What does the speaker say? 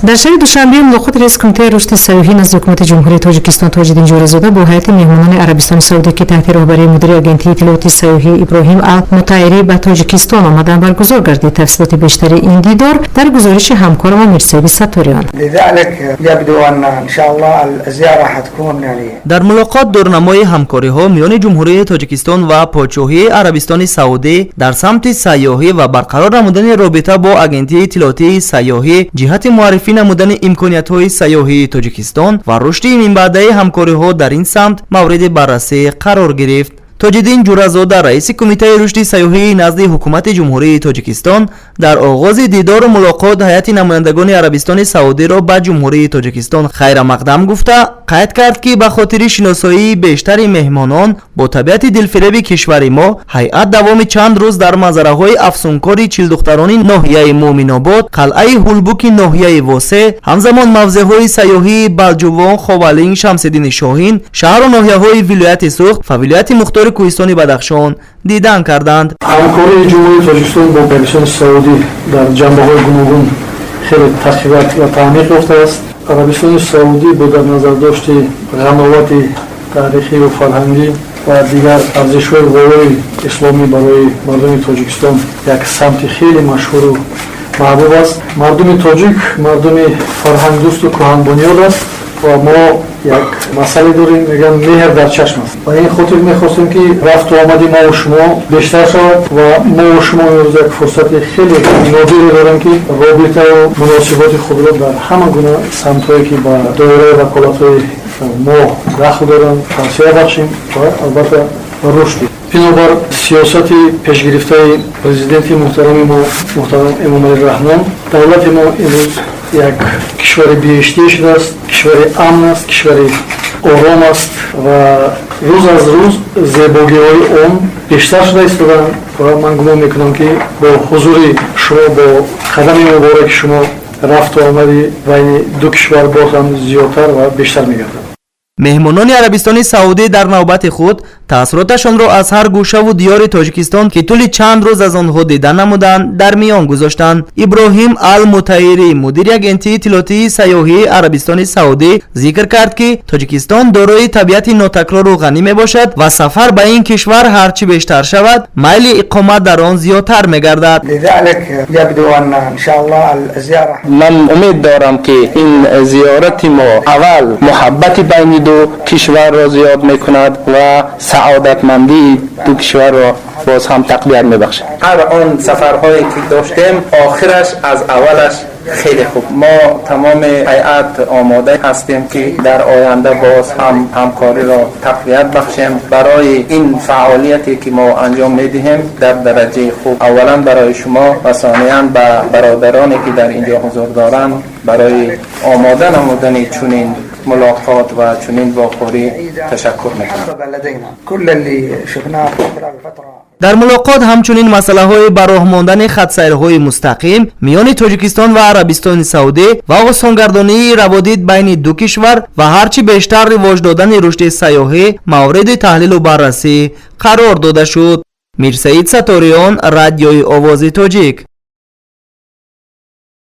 Дар шаҳри Душанбе мулоқоти раиси Кумитаи рушди сайёҳӣ назди Ҳукумати Ҷумҳурии Тоҷикистон Тоҷиддин Ҷӯразода бо ҳайати меҳмонони Арабистони Саудӣ, ки таҳти роҳбарии мудири Агентии иттилооти сайёҳӣ Иброҳим Ал Мутаирӣ ба Тоҷикистон омаданд, баргузор гардид. Тафсилоти бештари ин дидор дар гузориши ҳамкорама Мирсаиди Сатториён. Дар мулоқот дурнамои ҳамкориҳо миёни Ҷумҳурии Тоҷикистон ва Подшоҳии Арабистони Саудӣ дар самти сайёҳӣ ва барқарор намудани робита бо Агентии иттилоотии сайёҳӣ ҷиҳати муаррифӣ намудани имкониятҳои сайёҳии Тоҷикистон ва рушди минбаъдаи ҳамкориҳо дар ин самт мавриди баррасӣ қарор гирифт. Тоҷиддин Ҷӯразода, раиси Кумитаи рушди сайёҳии назди Ҳукумати Ҷумҳурии Тоҷикистон, дар оғози дидору мулоқот ҳайати намояндагони Арабистони Саудиро ба Ҷумҳурии Тоҷикистон хайрамақдам гуфта, қайд кард, ки ба хотири шиносоии бештари меҳмонон бо табиати дилфиреби кишвари мо ҳайат давоми чанд рӯз дар манзараҳои афсункори Чилдухтарони ноҳияи Муъминобод, қалъаи Ҳулбуки ноҳияи Восе, ҳамзамон мавзеъҳои сайёҳии Балҷувон, Ховалинг, Шамсиддини Шоҳин, шаҳру ноҳияҳои вилояти Суғд ва вилояти мухтори Кӯҳистони Бадахшон дидан карданд. Ҳамкории Ҷумҳурии Тоҷикистон бо Арабистони Саудӣ дар ҷанбаҳои гуногун хеле тақвият ва таъмиқ ёфтааст. Арабистони Саудӣ бо дар назардошти ғановати таърихию фарҳангӣ ва дигар арзишҳои волои исломӣ барои мардуми Тоҷикистон як самти хеле машҳуру маҳбуб аст. Мардуми тоҷик мардуми фарҳангдӯсту кӯҳанбунёд аст ва мо як масъале дорем, мегӯям, меҳр дар чашм аст. Ба ин хотир мехостем, ки рафту омади мову шумо бештар шавад ва мову шумо имрӯз як фурсати хеле нодире дорем, ки робитаву муносиботи худро дар ҳама гуна самтҳое, ки ба доираи ваколатҳои мо дахл доранд, тавсеа бахшем ва албатта рушд. Бинобар сиёсати пешгирифтаи Президенти муҳтарами мо, муҳтарам Эмомалӣ Раҳмон, давлати мо имрӯз як кишвари биҳиштӣ шудааст, кишвари амн аст, кишвари ором аст ва рӯз аз рӯз зебогиҳои он бештар шуда истодаанд. Ва ман гумон мекунам, ки бо ҳузури шумо, бо қадами мубораки шумо рафту омади байни ду кишвар боз ҳам зиёдтар ва бештар мегардад. Меҳмонони Арабистони Саудӣ дар навбати худ таассуроташонро аз ҳар гӯшаву диёри Тоҷикистон, ки тӯли чанд рӯз аз онҳо дида намуданд, дар миён гузоштанд. Иброҳим Ал Мутаирӣ, мудири Агентии иттилоотии сайёҳии Арабистони Саудӣ, зикр кард, ки Тоҷикистон дорои табиати нотакрору ғанӣ мебошад ва сафар ба ин кишвар ҳар чӣ бештар шавад, майли иқомат дар он зиёдтар мегардад. Ман умед дорам, ки ин зиёрати мо аввал муҳаббати байни ду кишварро зиёд мекунад ва саодатмандии ду кишварро боз ҳам тақвият мебахшад. Ҳар он сафарҳое ки доштем, охираш аз аввалаш хеле хуб. Мо тамоми ҳайат омода ҳастем, ки дар оянда боз ҳам ҳамкориро тақвият бахшем. Барои ин фаъолияте ки мо анҷом медиҳем дар дараҷаи хуб, аввалан барои шумо ва сониян ба бародароне, ки дар инҷо ҳузур доранд, барои омода намудани чунин мулоқот ва чунин вохӯрӣ ташаккур мекунам. Дар мулоқот ҳамчунин масъалаҳои ба роҳ мондани хатсайрҳои мустақим миёни Тоҷикистон ва Арабистони Саудӣ ва осонгардонии раводид байни ду кишвар ва ҳарчи бештар ривоҷ додани рушди сайёҳӣ мавриди таҳлилу баррасӣ қарор дода шуд. Мирсаид Саториён, Радиои Овози Тоҷик.